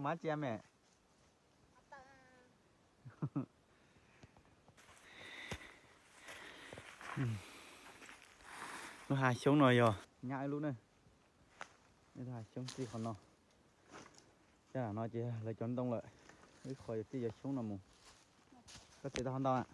Mab tsi me? Lub hav xyoob no yog nyab ib lub ne. Lub hav xyoob txij qhov no. Cov no ces lawv cov ntoo lawm, ib qho yuav txij cov xyoob no mus. Koj txiav tau hov ntau na.